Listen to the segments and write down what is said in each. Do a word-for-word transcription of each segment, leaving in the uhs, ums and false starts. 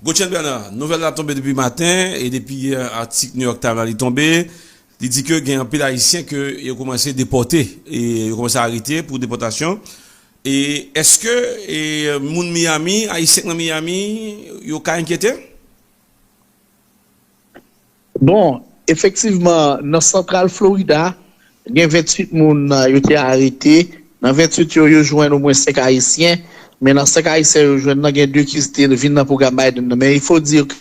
Gotchen Bernard, nouvèl la tonbe depi maten, e depi yè, atik New York Times la li tonbe, li di ke gen anpil Ayisyen ke yo kòmanse depòte, e yo kòmanse arete pou depòtasyon. E èske e, moun Miami, Ayisyen k nan Miami, yo ka enkyete? Bon, efektivman, nan Santral Florida, gen venntuit moun, yo te arete. Nan venntuit yo, yo jwenn omwen senk Ayisyen. Men nan senk Ayisyen yo jwenn nan, gen de ki te vin nan pwogram Biden nan. Men il faut dire que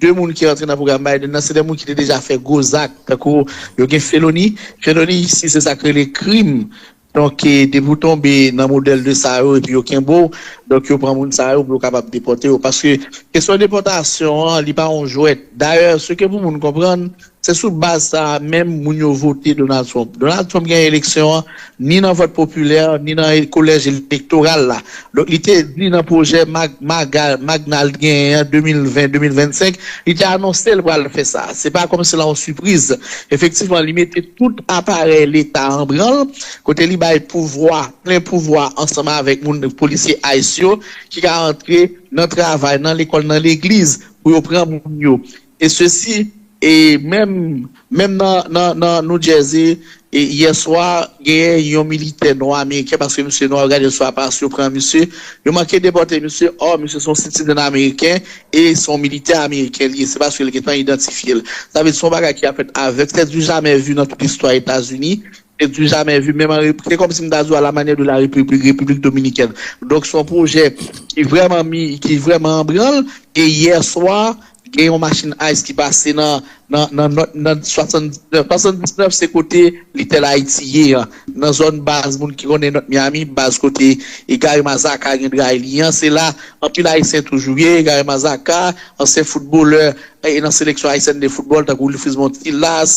de moun ki rantre nan pwogram Biden nan, se de moun ki te deja fè gwo zak, tankou yo gen feloni. Feloni isi, se sa k rele krim. Donk, depi w tonbe nan modèl de sa yo epi yo kenbe w, donk yo pran moun sa yo pou yo kapab depòte yo. Paske kesyon depòtasyon an, li pa yon jwèt. Dayè, se ke pou moun konprann, se sou baz sa a menm moun yo vote Donald Trump. Donald Trump gen eleksyon an ni nan vòt popilè, ni nan kolèj elektoral la. Donk, li te di nan pwojè Mag, Maga, Magna l genyen an de mil ven, de mil vennsenk, li te anonse l pral fè sa. Se pa kòmsi l yon sipriz. Efektivman, li mete tout aparèy Leta an branl, kote li bay pouvwa, plen pouvwa ansanm avèk moun polisye ICE yo ki ka antre nan travay, nan lekòl, nan legliz pou yo pran moun yo. E sesi, e menm, menm nan, nan, nan New Jersey, e yè swa, genyen yon militè nwa ameriken, paske misye nwa, yo gade sou aparans yo pran misye, yo manke depòte misye, ò, misye se yon sitizen ameriken, e se yon militè ameriken li ye, se paske l gentan idantifye l. Sa vle di se yon bagay ki ap fèt avèk, se du jamais vu nan tout istwa Etazini. Se du jamais vu, menm an, se kòmsi m ta di w à la manière de la République, République Dominicaine. Donk, se yon pwojè ki vrèman mi, ki vrèman an branl. E yè swa, gen yon machin ICE ki pase nan, nan, nan, nan, nan swasanndiznèf. Swasanndiznèf, se kote Little Haiti ye an. Nan zòn baz, moun ki konnen North Miami, baz kote e Gary Mazaka gen dray li an. Se la, anpil Ayisyen toujou ye. Gary Mazaka, ansyen foutbolè, e nan seleksyon ayisyèn de foutbòl, tankou Wilfriz Montilas,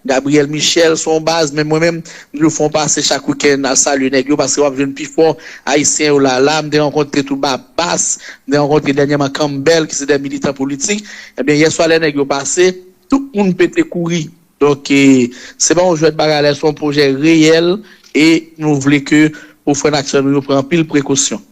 Gabriel Michel, se yon baz, men mwen menm, m toujou fè yon pase chak wikenn al salye nèg yo, paske w ap jwenn pifò Ayisyen yo la. La, m te rankontre tou Babas, m te rankontre dènyèman Campbell, ki se de militan politik. Ebyen, yè swa, lè nèg yo pase, tout moun pete kouri. Donk, e, se pa yon jwèt bagay la, se yon pwojè reyèl, e nou vle ke pou frè n ak sè nou yo pran anpil prekosyon.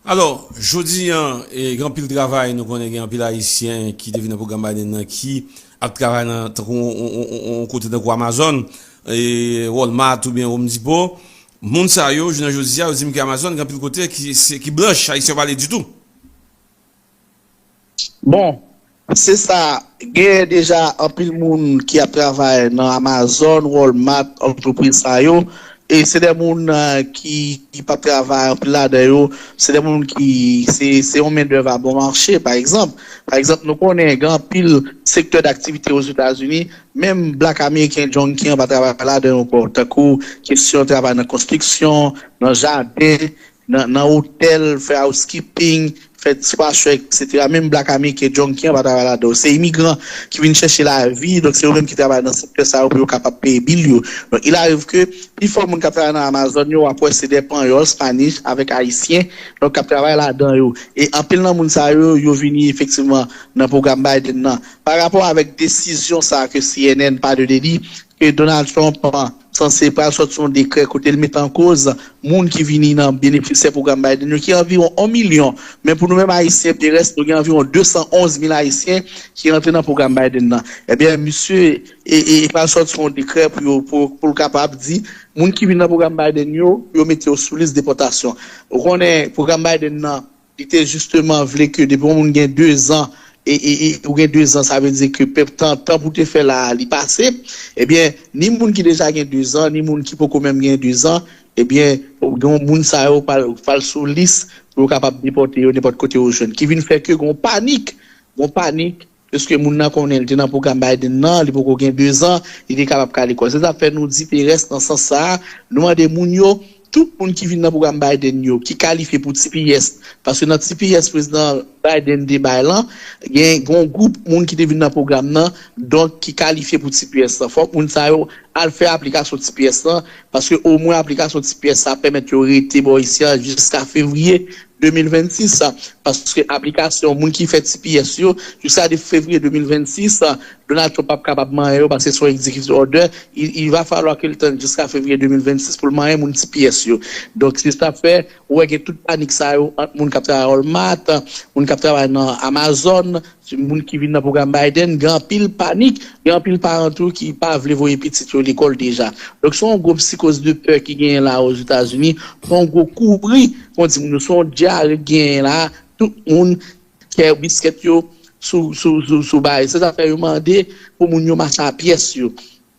Alò, jodi a, e, gen anpil travay, nou konnen gen anpil Ayisyen ki te vin nan pwogram Biden nan ki ap travay nan tankou yon, yon, yon, yon kote tankou Amazon, e, Walmart oubyen Home Depot. Moun sa yo, jounen jodi a, yo di m ke Amazon gen anpil kote ki, se, ki blanch, Ayisyen yo pa ale ditou. Bon, se sa, gen deja anpil moun ki ap travay nan Amazon, Walmart, antrepriz sa yo. E se de moun, e, ki, ki p ap travay, anpil ladan yo, se de moun ki, se, se yon mendèv a bon mache, pa egzanp. Pa egzanp, nou konnen gen anpil sektè daktivite Ozetazini, menm Black American Junkie an pa travay ladan yo ankò, tankou kesyon travay nan konstriksyon, nan jaden, nan, nan otèl, fè housekeeping, fè dishwasher, etsetera. Menm Black American Junkie an pa travay ladan. Se imigran ki vin chèche lavi, donk se yo menm ki travay nan sektè sa yo pou yo kapab peye bil yo. Donk, il arrive que pifò moun k ap travay nan Amazon yo, w ap wè se de Panyòl, Spanish, avèk Ayisyen, donk k ap travay ladan yo. E anpil nan moun sa yo, yo vini efektivman nan pwogram Biden nan. Pa rapò avèk desizyon sa a ke C N N pale de li, ke Donald Trump, an, sanse pral sòti yon dekrè kote l mete an koz moun ki vini nan benefisyè pwogram Biden yo, ki anviwon yon milyon. Men pou nou menm Ayisyen, Perès, nou gen anviwon de san onz mil Ayisyen ki rantre nan pwogram Biden nan. Ebyen, misye, e, e, e pral sòti yon dekrè pou yo, pou, pou l kapab di, moun ki vin nan pwogram Biden yo, pou yo mete yo sou lis depòtasyon. Ou konnen, pwogram Biden nan, li te jisteman vle ke depi yon moun gen dezan, e, e, e ou gen dezan, sa vle di ke pèp tan, tan pou te fè la a, li pase. Ebyen, ni moun ki deja gen dezan, ni moun ki poko menm gen dezan, ebyen, gen moun sa yo pral, pral sou lis pou yo kapab depòte yo nenpòt kote yo jwenn. Ki vin fè ke gen yon panik, gen yon panik, paske moun nan konnen li te nan pwogram Biden nan, li poko gen dezan, li te kapab ka lekòl. Se sa k fè nou di Perès nan sans sa a, nou mande moun yo, tout moun ki vin nan pwogram Biden yo, ki kalifye pou T P S, paske nan T P S prezidan Biden te bay lan, gen, gen yon gwoup moun ki te vin nan pwogram nan, donk ki kalifye pou T P S lan. Fòk moun sa yo al fè aplikasyon T P S lan, paske omwen aplikasyon T P S sa pèmèt yo rete bò isi a jiska fevriye de mil vennsis. Paske aplikasyon moun ki fè T P S yo, jiska de fevriye de mil vennsis, Donald Trump p ap kapab manyen yo paske se yon executive order. Il, il va falloir ke l tann jiska fevriye de mil vennsis pou l manyen moun T P S yo. Donk, se sa fè, ou wè gen tout panik sa yo ant moun k ap travay Walmart, moun k ap travay nan Amazon, moun ki vin nan pwogram Biden, gen anpil panik, gen anpil paran tou ki pa vle voye pitit yo lekòl deja. Donk, se yon gwo psikoz de pè ki genyen la Ozetazini, se yon gwo kouri, kon di moun yo, se yon dyare ki genyen la, tout moun kè biskèt yo sou, sou, sou, sou bagay. Se sa fè yo mande pou moun yo mache a pyès yo.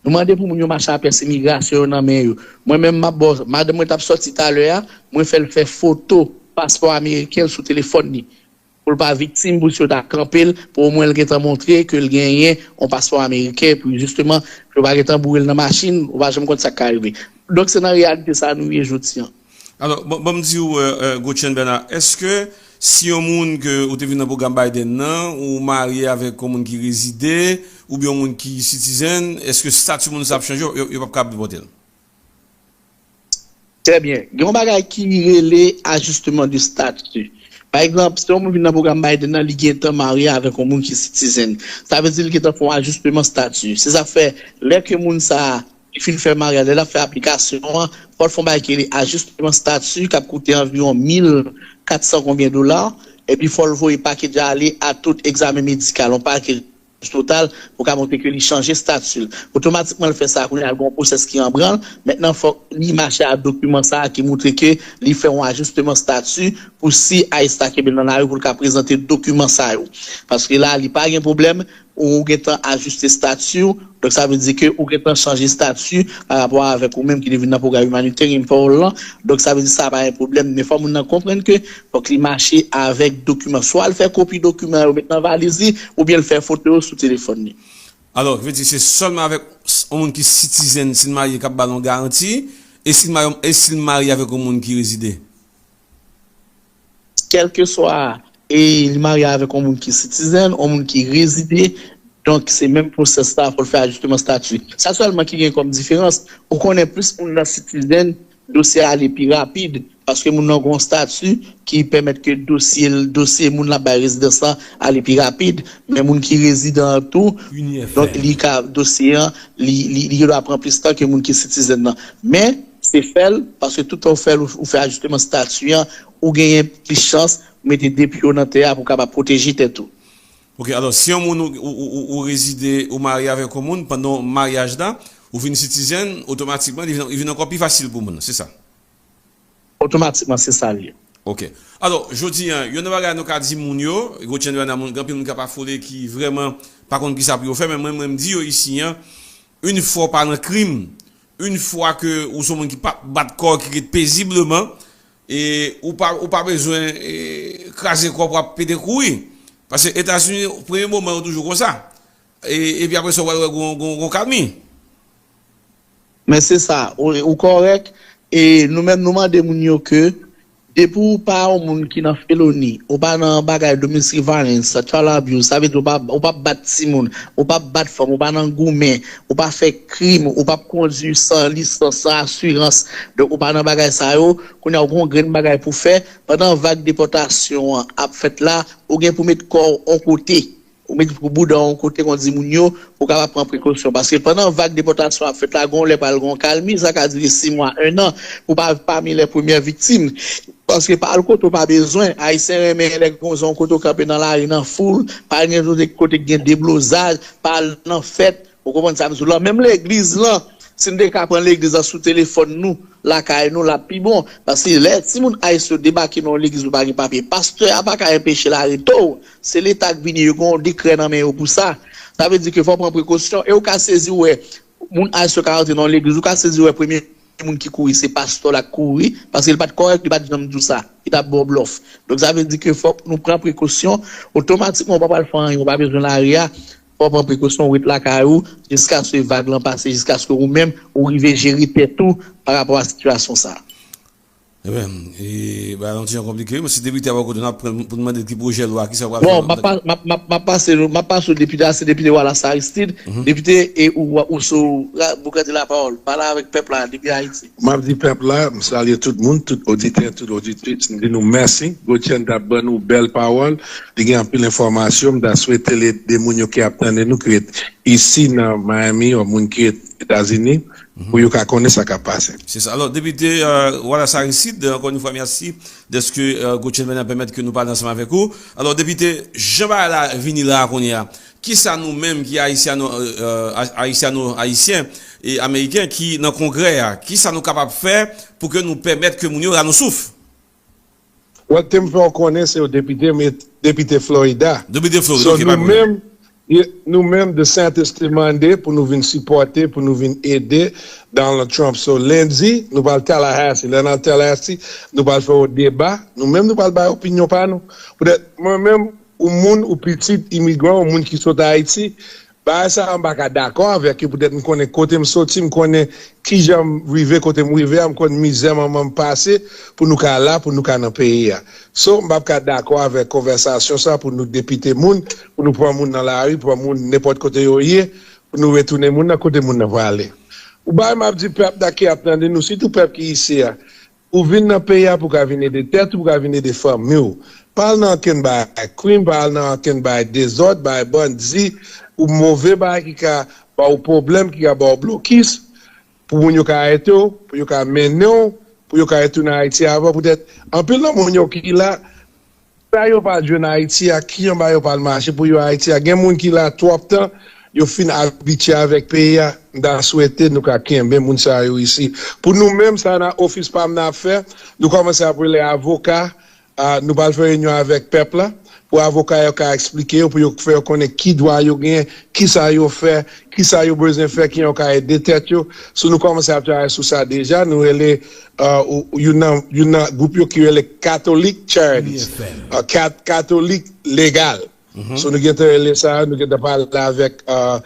Yo mande pou moun yo mache a pyès imigrasyon yo nan men yo. Mwen menm, m ap ba w, madanm mwen t ap sòti talè a, mwen fè l fè foto paspò ameriken l sou telefòn li. Pou l pa viktim, pou si yo ta kanpe l, pou omwen l gentan montre ke l genyen yon paspò ameriken, pou jisteman, pou yo pa gentan boure l nan machin, ou pa janm konn sa k ka rive. Donk, se nan reyalite sa a nou ye jodi an. Alò, bon, bon, m di w, euh, euh, Gotchen Bernard, èske si yon moun ke ou te vin nan pwogram Biden nan, ou marye avèk yon moun ki rezide, oubyen yon moun ki citizen, èske stati moun sa ap chanje, yo, yo p ap kapab depòte l? Trè byen. Gen yon bagay ki rele ajisteman de stati. Pa egzanp, si yon moun vin nan pwogram Biden nan, li gentan marye avèk yon moun ki citizen. Sa vle di li gentan fè yon ajisteman stati. Se sa k fè, lè ke moun sa a, li fin fè maryaj, lè l ap fè aplikasyon an, fò l fè yon bagay ki rele ajisteman stati, k ap koute anviwon mil katsan konbyen dola, epi fò l voye package la ale a tout egzamen medikal, yon package total, pou ka montre ke li chanje stati l. Otomatikman, l fè sa, kounye a, l gen yon pwosès ki an branl. Mentnan, fòk li mache ak dokiman sa a ki montre ke li fè yon ajisteman stati pou si ICE ta kenbe l nan lari pou l ka prezante dokiman sa yo. Paske la, li pa gen pwoblèm, ou gentan ajiste stati w, donk sa vle di ke ou gentan chanje stati pa rapò avèk ou menm ki te vin nan pwogram imanitè, gen pawòl lan, donk sa vle di sa pa yon pwoblèm, men fò moun nan konprann ke fòk li mache avèk dokiman, swa l fè kopi dokiman yo met nan valiz li, oubyen l fè foto yo sou telefòn li. Alò, vle di se sèlman avèk yon moun ki citizen, si l marye, k ap ba l yon garanti, e si l marye, e si l marye avèk yon moun ki rezide? Kèlkeswa, e li marye avèk yon moun ki citizen, yon moun ki rezide, donk se menm pwosès la, fò l fè ajisteman stati. Sa sèlman ki gen kòm diferans, ou konnen plis moun nan citizen, dosye a ale pi rapid, paske moun nan gen yon stati ki pèmèt ke dosye l, dosye moun l ap bay rezidans lan ale pi rapid, men moun ki rezidan an tou, donk li ka, dosye an, li, li, li dwa pran plis tan ke moun ki citizen nan. Men, se fè l, paske tout tan ou fè l, ou, ou fè ajisteman stati an, ou genyen plis chans mete de pye w nan tè a pou w kapab pwoteje tèt ou. Ok, alò, si yon moun ou, ou, ou, ou rezide, ou marye avèk yon moun pandan maryaj la, ou vin citizen, otomatikman, li vin, li vin ankò pi fasil pou moun nan, se sa? Otomatikman, se sa l ye. Ok. Alò, jodi a, youn nan bagay nou ka di moun yo, Gotchen Bernard, moun, gen anpil moun k ap afole ki vrèman pa konn kisa pou yo fè, men mwen, mwen, m di yo isi a, yon fwa w pa nan krim, yon fwa ke ou se yon moun ki p ap bat kò w, ki ret pezibleman, e ou pa, ou pa bezwen, e, kraze kò w pou w ap pete kouri. Paske Etazini, premye moman yo toujou konsa. E, epi apre sa, w pral wè gon, gon, gon kalmi. Men se sa, ou, ou kòrèk. E nou menm, nou mande moun yo ke depi w pa yon moun ki nan feloni, ou pa nan bagay domestic violence, child abuse, sa vle di ou pa, ou pa bat timoun, ou pa bat fanm, ou pa nan goumen, ou pa fè krim, ou pa kondwi san lisans, san asirans, donk ou pa nan bagay sa yo, kounye a ou gen yon grenn bagay pou fè, pandan vag depòtasyon an ap fèt la, ou gen pou met kò w yon kote. Ou met pou bouda w yon kote, kon di moun yo, pou w kapab pran prekosyon. Paske pandan vag depòtasyon ap fèt la, gen yon lè pral gen yon kalmi, sa ka dire sis mwa, en an, pou pa pami lè premyè viktim. Paske pa al kote w pa bezwen. Ayisyen renmen lè gen yon kote w kanpe nan lari, nan foul, pa al gen kote, kote k gen deblozaj, pa al nan fèt. Ou konprann sa m di w lan? Menm legliz lan, si n te ka pran legliz lan sou telefòn nou, lakay nou, l ap pi bon. Paske lè timoun ayisyen yo debake nan yon legliz ou pa gen papye, pastè a pa ka anpeche l arete w. Se Leta k vini, yo gen yon dekrè nan men yo pou sa. Sa vle di ke fò w pran prekosyon e ou ka sezi wè moun ayisyen yo ka rantre nan yon legliz, ou ka sezi wè premye moun ki kouri se pastè la k kouri, paske li pa t kòrèk, li pa t janm di w sa, li t ap ba w blòf. Donk sa vle di ke fòk nou pran prekosyon, otomatikman ou pa pral fè anyen, ou pa bezwen lari a, fò w pran prekosyon, ou ret lakay ou, jiskaske vag lan pase, jiskaske ou menm, ou rive jere tèt ou pa rapò a sitiyasyon sa a. Ebyen, e, bagay la yon ti jan konplike wi, men si depite a bò kote nou, n ap pran l pou n mande l ki pwojè lwa, kisa l pral fè. Bon, m ap pa- m ap- m ap- m ap pase l- m ap pase w depite a, se depite Wallace Aristide, depite e ou, ou sou ra- pou gade lapawòl, pale avèk pèp la depi Ayiti. M ap di pèp la, m salye tout moun, tout oditè, tout oditris, m di nou mèsi. Gotchen t ap ban nou bèl pawòl, li gen anpil enfòmasyon, m ta swete l ede moun yo ki ap tande nou, ki ret isi nan Miami, ou moun ki ret Etazini, pou yo ka konnen sa k ap pase. Se sa. Alò, depite, euh, Wallace Aristide, ankò yon fwa, mèsi dèske, euh, Gotchen Bernard pèmèt ke nou pale ansanm avèk ou. Alò, depite, jan bagay la vini la a kounye a, kisa nou menm ki ayisyano, euh, euh, ayisyano-ayisyen e ameriken ki nan kongrè a, kisa nou kapab fè pou ke nou pèmèt ke moun yo ra nou souf? Wè, te m fè w konnen se yon depite, men depite Florida. Depite Florida, so, ok, nou pa de pwoblèm. Menm, ye- nou menm, DeSantis te mande pou nou vin sipòte, pou nou vin ede Donald Trump. So, lendi, nou pral Tallahassee. Lè n al Tallahassee, nou pral fè yon deba. Nou menm, nou pral bay opinyon pa nou. Poutèt, mwen menm, ou moun, ou pitit imigran, ou moun ki sot Ayiti, bagay sa a, m pa ka dakò avèk yo, poutèt m konnen kote m soti, m konnen kijan m rive kote m rive a, m konn mizè manman m pase pou nou ka la, pou nou ka nan peyi a. So, m p ap ka dakò avèk konvèsasyon sa pou nou depite moun, pou nou pran moun nan lari, pran moun nenpòt kote yo ye, pou nou retounen moun nan kote moun nan prale. Ou bay m ap di pèp la ki ap tande nou, sitou pèp ki isi a, ou vin nan peyi a pou ka vin ede tèt ou, pou ka vin ede fanmi w. Pa al nan ankenn bagay krim, pa al nan ankenn bagay dezòd, bagay bandi, ou move bagay ki ka ba w pwoblèm, ki ka ba w blokis, pou moun yo ka arete w, pou yo ka mennen w, pou yo ka retounen Ayiti avan. Poutèt, anpil nan moun yo ki la, sa yo pa jwenn Ayiti a, ki jan ba yo pa al mache pou yo Ayiti a. Gen moun ki la twòp tan, yo fin abitye avèk peyi a. M ta swete nou ka kenbe moun sa yo isi. Pou nou menm, sa nan ofis pa m nan ap fè, nou kòmanse ap rele avoka, a, nou pral fè reyinyon avèk pèp la, pou avoka yo ka eksplike yo, pou yo fè yo konnen ki dwa yo genyen, ki sa yo fè, ki sa yo bezwen fè, ki jan yo ka ede tèt yo. So, nou kòmanse ap travay sou sa deja, nou rele, a, ou- ou- youn nan, youn nan gwoup yo ki rele Catholic Charities, a, kat- Katolik Legal. So, nou gentan rele sa, nou gentan pale avèk, a,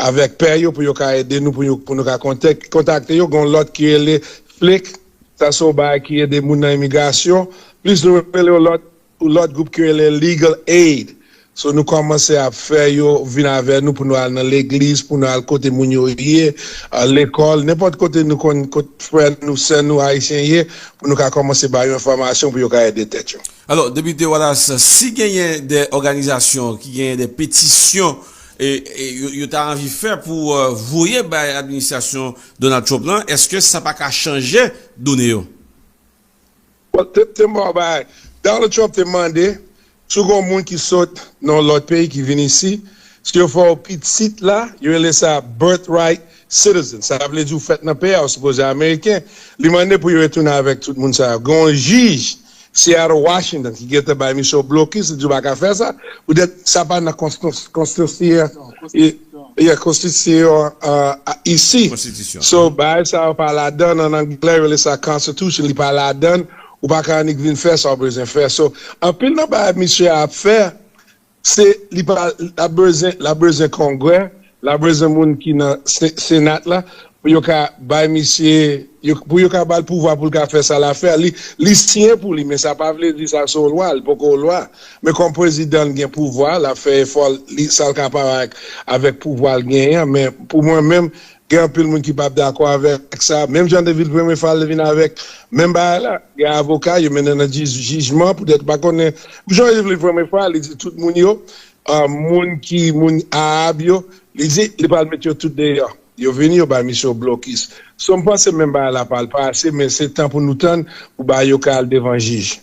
avèk pè yo pou yo ka ede nou, pou yo- pou nou ka kontak- kontakte yo. Gen yon lòt ki rele Flick, sa se yon bagay ki ede moun nan imigrasyon. Plis nou rele yon lòt, yon lòt gwoup ki rele Legal Aid. So, nou kòmanse ap fè yo vin avè nou pou nou al nan legliz, pou nou al kote moun yo ye, a, lekòl, nenpòt kote nou konn, kot frè nou, sè nou ayisyen ye, pou nou ka kòmanse ba yo enfòmasyon pou yo ka ede tèt yo. Alò, depite Wallace, si genyen de òganizasyon ki genyen de petisyon e, e yo, yo ta anvi fè pou, euh, voye bay administrasyon Donald Trump lan, èske sa pa ka chanje done yo? Bon, te, te m ba w bagay. Donald Trump te mande, si w gen yon moun ki sot nan yon lòt peyi ki vin isi, si yo fè w pitit la, yo rele sa birthright citizen. Sa vle di w fèt nan peyi a, ou sipoze ameriken. Li mande pou yo retounen avèk tout moun sa yo. Gen yon jij Seattle, Washington, ki gentan bay misye yon blokis, li di w pa ka fè sa. Poutèt sa pa nan konstitiyans- konstitiyans- e- e konstitisyon, a, a, isi. Konstitisyon. So, bagay sa yo pa ladan, an anglè, yo rele sa constitution, li pa ladan, ou pa ka annik vin fè sa w bezwen fè. So, anpil nan bagay misye ap fè, se, li pa, l ap bezwen, l ap bezwen kongrè, l ap bezwen moun ki nan se- senat la, pou yo ka bay misye, yo- pou yo ka ba l pouvwa pou l ka fè sa l ap fè. Li, li siyen pou li, men sa pa vle di sa se yon lwa, li poko yon lwa. Men kòm prezidan, l gen pouvwa, l ap fè efò, li, sa l kapab avèk, avèk pouvwa l genyen an. Men pou mwen menm, gen anpil moun ki p ap dakò avèk sa. Menm jan de vil premye fwa l vin avèk menm bagay la, gen avoka, yo mennen nan jij- jijman, poutèt pa konnen. Jan de vil premye fwa, li di tout moun yo, a, moun ki, moun Arab yo, li di li pral met yo tout deyò. Yo vini, yo bay misye yon blokis. So, m panse menm bagay la pral pase, men se tan pou nou tann pou bagay yo ka al devan jij.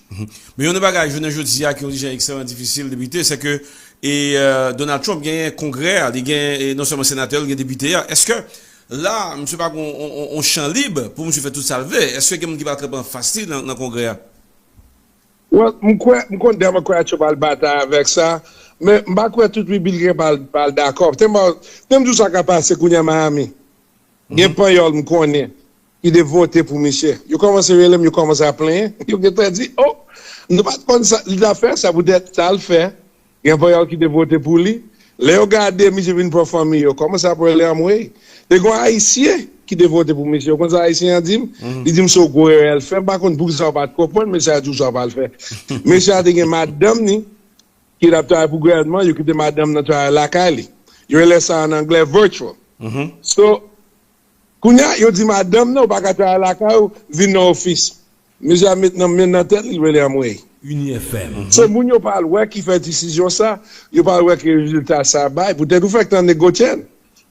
Men yon nan bagay jounen jodi a ki yon ti jan ekstrèmman difisil, depite, se ke, e, euh, Donald Trump genyen kongrè a, li gen, e, non sèlman senatè, li gen depite a. Èske la, misye pa gen yon, yon, yon chan lib pou misye fè tout sa l vle? Èske gen moun ki pral kanpe anfas li nan, nan kongrè a? Well, m kwè, m konn Democrat yo pral batay avèk sa, men m pa kwè tout Republican pral, pral dakò. Te m, te m di w sa ka pase kounye a Miami. Gen panyòl m konnen ki te vote pou misye. Yo kòmanse rele m, yo kòmanse ap plenyen. Yo gentan di, oh, nou pa t konn sa, li t ap fè sa poutèt sa l fè. Gen panyòl ki te vote pou li. Lè yo gade, misye vin pran fanmi yo. Kòmanse ap rele anmwey. Te gen yon Ayisyen ki te vote pou misye. Ou konn sa Ayisyen an di m? Li di m se yon gwo erè l fè. M pa konn poukisa w pa t konprann mesye a di w sa w pral fè. Mesye a te gen madanm ni ki t ap travay pou gouvènman, yo kite madanm nan travay lakay li. Yo rele sa an anglè virtual. So, kounye a, yo di madanm nan, ou pa ka travay lakay ou, vin nan ofis. Mesye a met nan men nan tèt li, rele anmwey. Uni F M. So, moun yo pa al wè ki fè desizyon sa, yo pa al wè ki rezilta sa bay. Poutèt ou fèk tande Gotchen.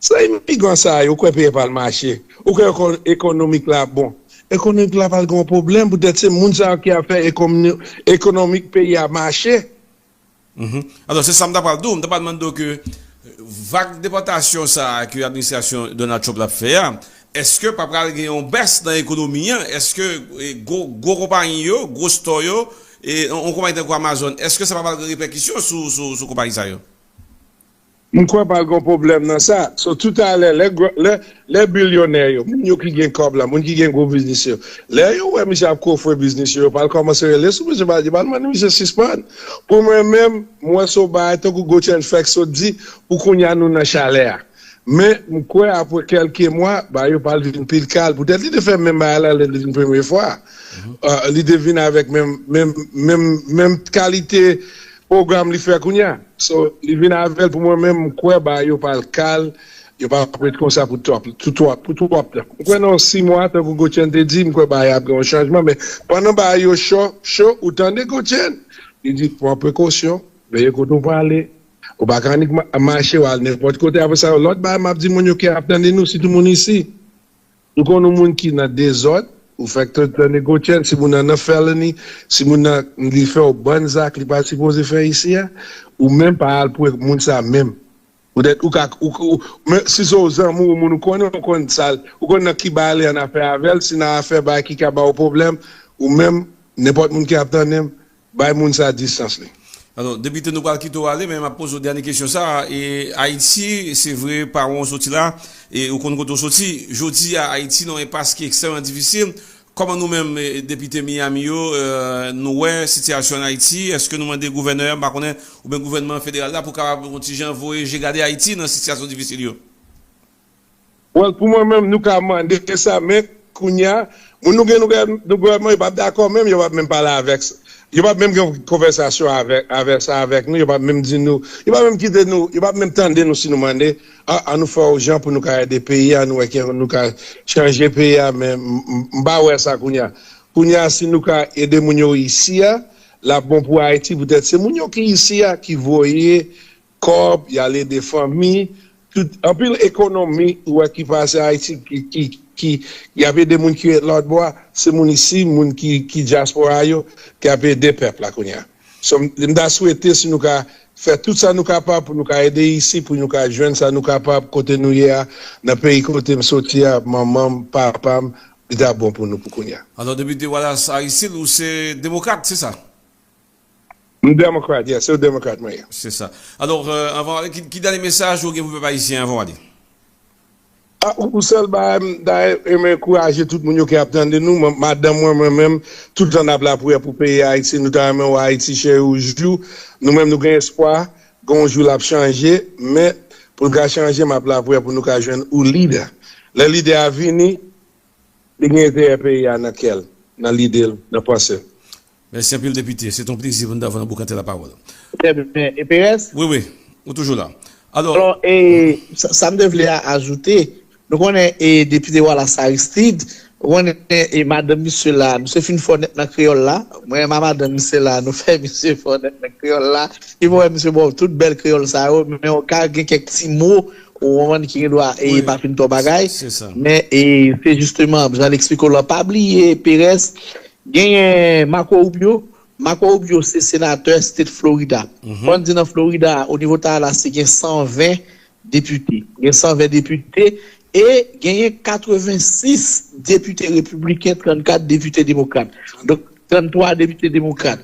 Se imigran sa yo, ou kwè peyi a pral mache. Ou kwè ekon-, ekonomik la bon. Ekonomik la pral gen yon pwoblèm, poutèt se moun sa yo ki ap fè ekonomi-, ekonomik peyi a mache. Alò, se sa m ta pral di w. M ta pral mande w ke vag depòtasyon sa a ke administrasyon Donald Trump l ap fè a, èske pa pral gen yon bès nan ekonomi an? Èske gwo, gwo konpayi yo, gwo store yo, e yon konpayi tankou Amazon, èske sa pa pral gen repèkisyon sou, sou, sou konpayi sa yo? M kwè pral gen pwoblèm nan sa. So, toutalè, lè, lè, lè bilyonè yo, moun yo ki gen kòb la, moun ki gen gwo biznis yo, lè yo wè misye ap kofre biznis yo, yo pral kòmanse rele sou misye, pral di, pral mande misye sispann. Pou mwen menm, m wè se yon bagay tankou Gotchen fèk sot di, pou kounye a nou nan chalè a. Men, m kwè apre kèlke mwa, bagay yo pral vin pi kal. Poutèt li te fè menm bagay la lè li vin premye fwa. Li te vin avèk menm, menm, menm, menm kalite pwogram li fè kounye a. So, li vin avè l pou mwen menm, m kwè bagay yo pral kal, yo p ap ret konsa pou twòp, pou twòp, pou twòp tan. M kwè nan yon sis mwa, tankou Gotchen te di, m kwè bagay ap gen yon chanjman, men pandan bagay yo cho, cho, ou tande Gotchen, li di pran prekosyon, veye kote w prale, ou pa ka annik mache, w al nenpòt kote. Apre sa, yon lòt bagay m ap di moun yo ki ap tande nou, sitou moun isi. Nou konn yon moun ki nan dezòd, ou fèk tande Gotchen, si moun nan nan felony, si moun nan li fè yon bann zak li pa sipoze fè isi a, ou menm pa al pre moun sa menm. Poutèt ou ka, ou, ou, men si se yon zanmi w, yon moun ou konnen, ou konn sa l, ou konn nan ki bagay li annafè avè l, si nan afè bagay ki ka ba w pwoblèm, ou menm, nenpòt moun ki ap tande m, bay moun sa distans li. Alò, depite, nou pral kite w ale, men m ap poze w dènye kesyon sa a. E Ayiti, se vre, pa wè w soti la, e ou konn kote w soti. Jodi a, Ayiti nan yon enpas ki ekstrèmman difisil. Kòman nou menm, e, depite Miami yo, e, nou wè sitiyasyon ann Ayiti? Èske nou mande gouvènè a, m pa konnen, oubyen gouvènman federal la pou kapab yon ti jan voye je gade Ayiti nan sitiyasyon difisil yo? Well, pou mwen menm, nou ka mande sa, men kounye a, moun nou gen nou gen nou gouvènman, yo p ap dakò menm, yo p ap menm pale avèk, yo p ap menm gen yon konvèsasyon avèk, avèk sa avèk nou, yo p ap menm di nou, yo p ap menm kite nou, yo p ap menm tande nou si nou mande, a, an nou fè yon jan pou nou ka ede peyi a, nou wè ke nou ka chanje peyi a, men m, m, m pa wè sa kounye a. Kounye a, si nou ka ede moun yo isi a, l ap bon pou Ayiti, poutèt se moun yo ki isi a, ki voye kòb, y al ede fanmi, tout, anpil ekonomi ou wè ki pase Ayiti, ki, ki, ki, y ap ede moun ki ret lòt bò a, se moun isi, moun ki, ki dyaspora yo, ki ap ede pèp la kounye a. So, m, m ta swete si nou ka fè tout sa nou kapab pou nou ka ede isi, pou nou ka jwenn sa nou kapab kote nou ye a, nan peyi kote m soti a, manman m, papa m, li ta bon pou nou pou kounye a. Alò, depite Wallace Aristide, ou se demokrat, se sa? M demokrat, yeah, se yon demokrat mwen ye. Se sa. Alò, euh, anvan w ale, ki, ki dènye mesaj ou gen pou pèp ayisyen anvan w ale? A, ou, ou sèl bagay, m ta renmen ankouraje tout moun yo ki ap tande nou, mwen, madanm mwen, mwen menm, tout tan n ap lapriyè pou peyi Ayiti, nou ta renmen wè Ayiti cheri yon jou. Nou menm, nou gen espwa, gen yon jou l ap chanje, men pou l ka chanje, m ap lapriyè pou nou ka jwenn yon lidè. Lè lidè a vini, li gen enterè peyi a nan kè l, nan lide l, nan panse l. Mèsi anpil, depite. Se t on plezi pou n ta vin nan boukante lapawòl. Trè byen. E Perès? Wi, wi. Ou toujou la. Alò, Alò, e, sa, sa m te vle a, ajoute, nou konnen, e, depite Wallace Aristide, ou konnen, e, madanm misye la, misye fin fò nèt nan kreyòl la. Mwen, ma madanm misye la, nou fè misye fò nèt nan kreyòl la. Li fè wè misye ba w tout bèl kreyòl sa yo, men w ka gen kèk ti mo, ou konprann, ki gen dwa, e, Wi. pa fin twò bagay. Se sa. Men, e, se jisteman, jan l eksplike w lan, pa bliye, Perès, genyen Marco Rubio. Marco Rubio se senatè state Florida. Fò n di nan Florida, o nivo Tallahassee, gen san ven depite. Gen san ven depite e genyen katrevensis depite repibliken, trannkat depite demokrat. Donk, tranntwa depite demokrat.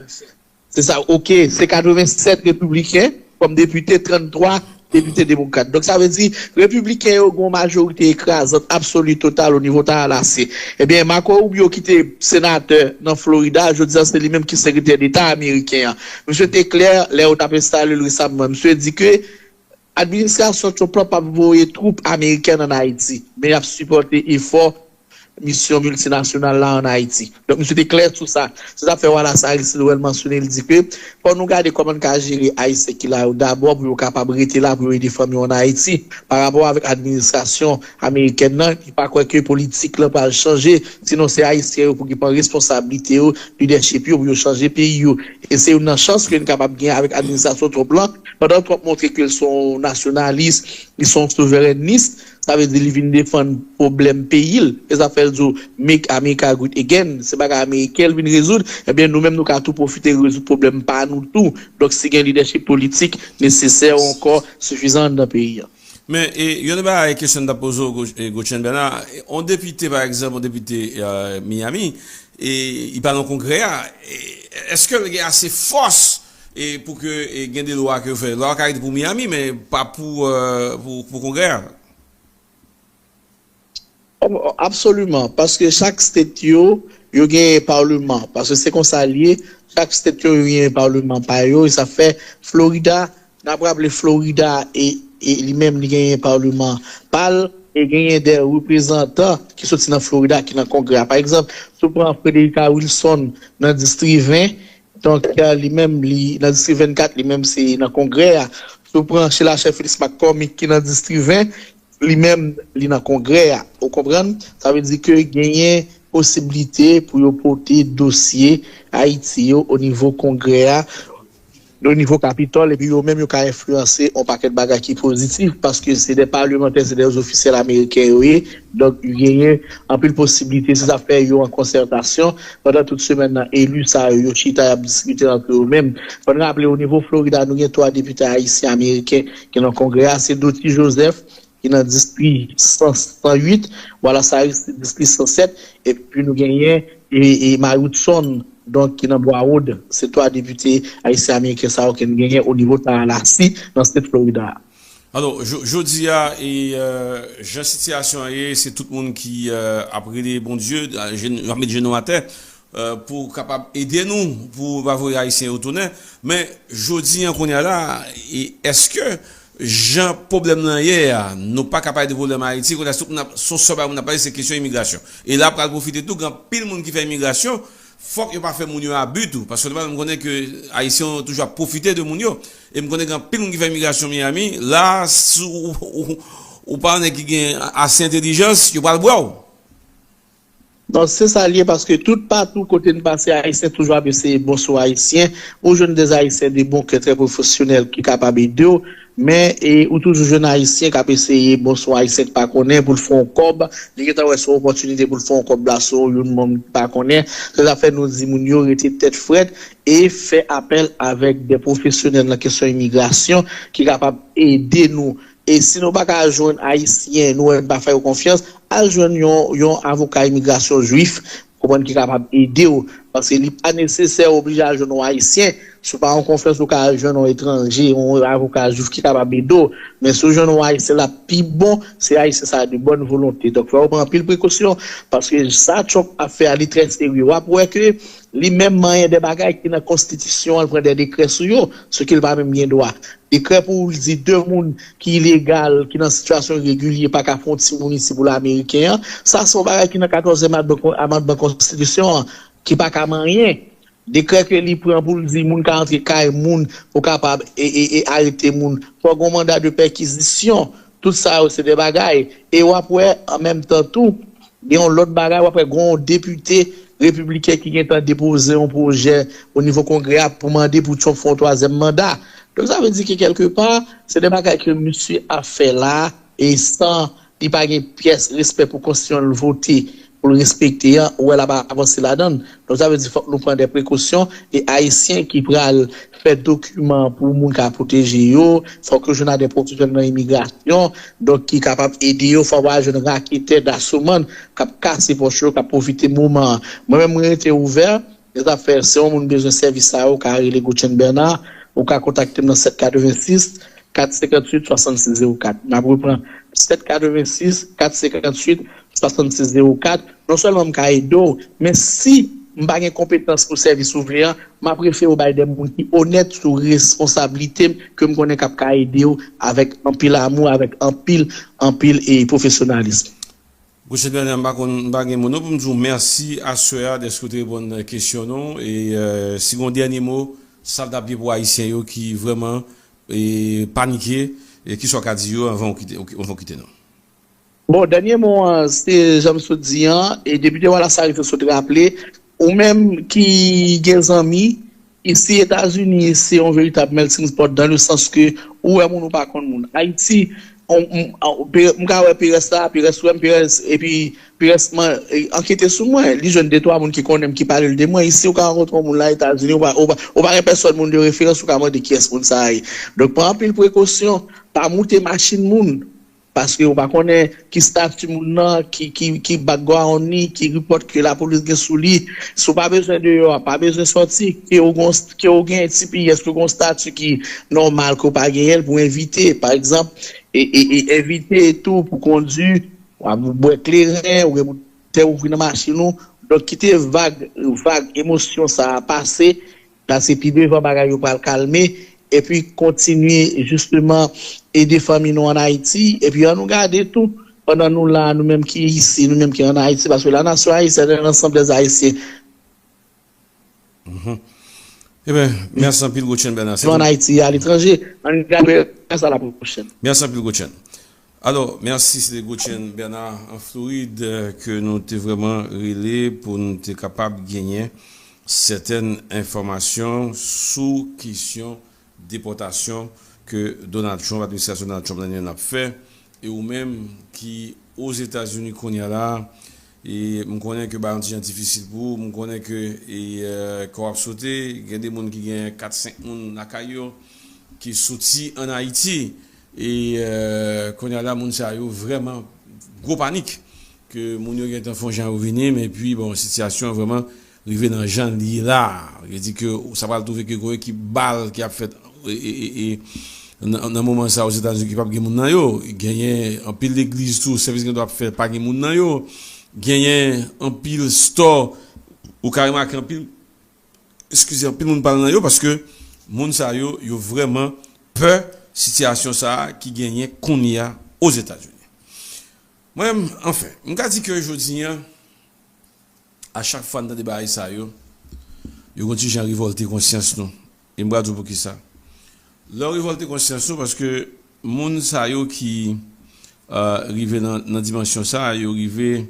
Se sa, oke, se katrevennsèt repibliken kòm depite, tranntwa depite demokrat. Donk, sa vle di, repibliken yo gen yon majorite ekrazant, absoli, total o nivo Tallahassee. Ebyen, Marco Rubio ki te senatè nan Florida, jodi a se li menm ki sekretè deta ameriken an. Misye te klè lè yo t ap enstale l resamman. Misye di ke Administrasyon Trump lan p ap voye twoup amerikèn ann Ayiti, men y ap sipòte efò misyon miltinasyonal la ann Ayiti. Donk, misye te klè sou sa. Se sa k fè Wallace Aristide Roel mansyone, l di ke fò nou gade kòman n ka jere Ayisyen ki la yo dabò pou yo kapab rete la, pou yo ede fanmi yo ann Ayiti. Pa rapò avèk administrasyon amerikèn nan, li pa kwè ke politik lan pral chanje, sinon se Ayisyen yo pou ki pran responsablite yo, lidèchip yo, pou yo chanje peyi yo. E se youn nan chans ke n kapab gen avèk administrasyon Trump lan, pandan Trump montre ke l se yon nasyonalis, li se yon souverènis, sa vle di li vin defann pwoblèm peyi l. E sa fè l di w, "Make America Great Again." Se bagay ameriken l vin rezoud. Ebyen, nou menm, nou ka tou pwofite rezoud pwoblèm pa nou tou. Donk, si gen lidèchip politik nesesè ankò sifizan anndan peyi a. Men, e, yon bagay, kesyon m t ap poze w, Go- e, Gotchen Bernard, e, yon depite, pa egzanp, yon depite e, Miami, e, li pale nan kongrè a, e, èske l gen ase fòs e, pou ke e, gen de lwa ke yo fè? Lwa ka rete pou Miami, men pa pou, e, pou, pou kongrè a. Absoliman, paske chak state yo, yo gen palman. Paske se konsa l ye, chak state yo, yo gen palman pa yo, e sa fè Florida, n ap raple Florida, e, e li menm, li genyen palman pa l, e genyen de reprezantan ki soti nan Florida ki nan kongrè a. Pa egzanp, si w pran Frederica Wilson nan distri ven, donk, e, li menm, li nan distri vennkat, li menm se nan kongrè a. Si w pran Sheila Cher Phillips McCormick ki nan distri ven, li menm, li nan kongrè a. Ou konprann? Sa vle di ke genyen posiblite pou yo pote dosye Ayiti yo o nivo kongrè a, o nivo Kapitòl, epi yo menm yo ka enfliyanse yon pakèt bagay ki pozitif, paske se de palmantè, se de ofisyèl ameriken yo ye. Donk, genyen anpil posiblite, se sa fè yo an konsètasyon pandan tout semèn nan, eli sa yo, yo chita, y ap diskite ant yo menm. Fò n raple, o nivo Florida, nou gen twa depite ayisyen ameriken ki nan kongrè a, se Dottie Joseph, ki nan distri san, san uit, Wallace Aristide, distri san sèt, epi nou genyen e, e Mayotte Son, donk, ki nan Broward. Se twa depite ayisyen ameriken sa yo ke n genyen o nivo Tallahassee nan state Florida a. Alò, jo- jodi a, e, euh, jan sitiyasyon an ye, se tout moun ki euh, ap rele Bondye, euh, je- ap met jenou atè, euh, pou kapab ede nou, pou pa voye Ayisyen yo tounen. Men, jodi an, kounye a la, e èske jan pwoblèm nan ye a, nou pa ka pale de pwoblèm Ayiti, kounye a, tout moun ap- se yon sèl bagay moun ap pale, se kesyon imigrasyon. E la, pral pwofite tou, gen anpil moun ki fè imigrasyon, fòk yo pa fè moun yo abi tou, paske nou pa janm konnen ke Ayisyen yo toujou ap pwofite de moun yo. E m konnen gen anpil moun ki fè imigrasyon Miami, la, si w- ou- ou pa yon nèg ki gen ase entèlijans, yo pral bwè w. Non, se sa l ye, paske tout patou kote n pase, Ayisyen toujou ap eseye bon sou Ayisyen. Ou jwenn de Ayisyen de bon kè, trè pwofesyonèl ki kapab ede w, men e, ou toujou jwenn Ayisyen k ap eseye bon sou Ayisyen k pa konnen pou l fè yon kòb. Li gentan wè se yon opòtinite pou l fè yon kòb la sou yon moun ki pa konnen. Se sa fè nou di moun yo rete tèt frèt e fè apèl avèk de pwofesyonèl nan kesyon imigrasyon ki kapab ede nou. E si nou pa ka jwenn Ayisyen, nou wè n pa fè yo konfyans, al jwenn yon, yon avoka imigrasyon jwif, konprann, ki kapab ede w. Paske li pa nesesè ou oblije al jwenn yon Ayisyen. Si w pa gen konfyans, ou ka al jwenn yon etranje, yon avoka jwif ki kapab ede w. Men si w jwenn yon Ayisyen, l ap pi bon, se Ayisyen sa a de bòn volonte. Donk, fò w pran anpil prekosyon, paske sa Trump ap fè a, li trè serye. W ap wè ke li menm manyen de bagay ki nan konstitisyon an, l pran de dekrè sou yo, sou ki l pa menm gen dwa. Dekrè pou l di de moun ki ilegal, ki nan sitiyasyon iregilye, pa ka fè yon timoun isi pou l ameriken an, sa se yon bagay ki nan katòzyèm amandman kon- amandman konstitisyon an, ki pa ka manyen. Dekrè ke li pran pou l di moun ka antre kay moun pou kapab e, e, e arete moun. Fò gen yon manda de pèkizisyon. Tout sa yo se de bagay. E w ap wè, an menm tan tou, gen yon lòt bagay, w ap wè gen yon depite repibliken ki gentan depoze yon pwojè o nivo Kongrè a pou mande pou Trump fè yon twazyèm manda. Donk, sa vle di ke kèlkepa, se de bagay ke misye ap fè la, e san li pa gen pyès respè pou konstitisyon l vote, pou l respekte an, ou wè l ap avanse ladan l. Donk, sa vle di fòk nou pran de prekosyon, e Ayisyen ki pral fè dokiman pou moun ka pwoteje yo, fòk yo jwenn ak de pwofesyonèl nan imigrasyon, donk ki kapab ede yo, fòk pa jwenn raketè, dasomann k ap kase pòch yo, k ap pwofite moman an. Mwen menm, mwen rete ouvè, e sa fè, si yon moun bezwen sèvis sa yo, ou ka rele Gotchen Bernard, ou ka kontakte m nan sèt katrevensis, kat senkanntuit, swasannsis zewo kat. M ap repran, sèt katrevensis, kat senkanntuit, swasannsis zewo kat. Non sèlman m ka ede w, men si m pa gen konpetans pou sèvis ou vle an, m ap refere w bay de moun ki onèt sou responsablite m, ke m konnen k ap ka ede w avèk anpil amou, avèk anpil, anpil e pwofesyonalis. Gouchen Bèna, m pa konn, m pa gen mo non pou m di w mèsi aswè a dèske w te reponn kesyon nou. E euh, si gen yon dènye mo, sa l t ap ye pou Ayisyen yo ki vrèman e, panike, e kisa w ka di yo anvan w kite, anvan w kite nou? Bon, dènye mo an, se jan m sot di an, e depite Wallace Harris sot raple, ou menm ki gen zanmi, isi Etazini se yon veritab melting pot dans le sens ke ou wè moun ou pa konn moun. Ayiti, on- m m- pe- m ka wè Perès la, Perès wè m, Perès, epi Perès man, e, ankete sou mwen, li jwenn de twa moun ki konnen m ki pale l de mwen. Isi ou ka rankontre yon moun la Etazini, ou pa, ou pa, ou pa gen pèsòn moun de referans ou ka mande kiyès moun sa a ye. Donk pran anpil prekosyon, pa moute machin moun. Paske ou pa konnen ki stati moun nan, ki, ki, ki background li, ki report ke lapolis gen sou li. Si w pa bezwen deyò a, pa bezwen sòti, ke w gon, ke w gen T P S, ke w gon stati ki nòmal, ke w pa genyen l pou envite, pa egzanp, e, e, e envite tou pou kondi, w ap bwè kleren, ou gen pou tè ouvri nan machin ou. Donk kite vag, vag emosyon sa a pase, paske pi devan bagay yo pral kalme, epi kontinye jisteman ede fanmi nou ann Ayiti, epi ann nou gade tou, pandan nou la, nou menm ki isi, nou menm ki ann Ayiti, paske la nation haïtienne est l'ensemble des Haïtiens. Eben, mèsi anpil Gotchen Bernard. Se Viv ann tou. Ayiti, aletranje, ann gade sa la pwochèn. Mèsi anpil Gotchen. Alò, mèsi, se te Gotchen Bernard an Florid euh, ke nou te vrèman rele pou nou te kapab genyen sètèn enfòmasyon sou kesyon depòtasyon ke Donald Trump, administrasyon Donald Trump nan li menm l ap fè, e ou menm ki Ozetazini kounye a la, e m konnen ke bagay an ti jan difisil pou ou, m konnen ke e, euh, kò w ap sote, gen de moun ki gen kat senk moun lakay yo, ki soti ann Ayiti, e euh, kounye a la, moun sa yo vrèman gwo panik, ke moun yo gentan fè yon jan yo vini, men epi, bon, sitiyasyon an vrèman rive nan jan l ye la. Vle di ke sa pral twouve ke gon ekip bal ki ap fèt e, e, e, e, nan, nan moman sa Ozetazini ki p ap gen moun nan yo. Genyen anpil legliz tou, sèvis gen dwa ap fè, pa gen moun nan yo. Genyen anpil store, ou ka remake anpil, eskize, anpil moun pa al nan yo, paske moun sa yo, yo vrèman pè sitiyasyon sa a ki genyen kounye a Ozetazini. Mwen, anfen, m ka di ke jodi an, a chak fwa n tande bagay sa yo, yo gon ti jan revòlte konsyans nou. E m pral di w poukisa. Lè w revòlte konsyans nou, paske moun sa yo ki euh, rive nan, nan dimansyon sa, yo rive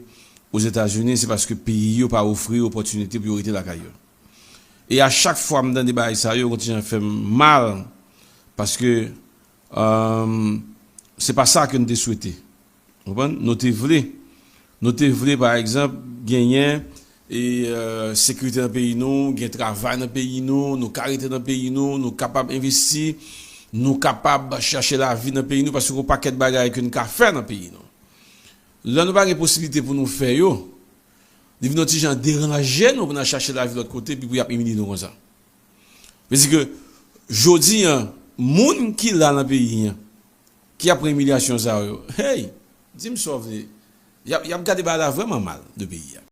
Ozetazini, se paske peyi yo pa ofri opòtinite pou yo rete lakay yo. E a chak fwa m tande bagay sa yo, gon ti jan fè m mal, paske euh, se pa sa ke n te swete. Konprann? Nou te vle. Nou te vle, pa egzanp, genyen e euh, sekirite nan peyi nou, gen travay nan peyi nou, nou ka rete nan peyi nou, nou kapab envesti, nou kapab chache lavi nan peyi nou, paske gon pakèt bagay ke n ka fè nan peyi nou. Lè nou pa gen posiblite pou nou fè yo, li vin yon ti jan deranje nou pou n al chache lavi lòt kote, epi pou y ap imilye nou konsa. Vle di ke jodi an, moun ki la nan peyi an, ki ap pran imilyasyon sa yo, hey, di m sa w vle, y ap, y ap gade bagay la vrèman mal de peyi a.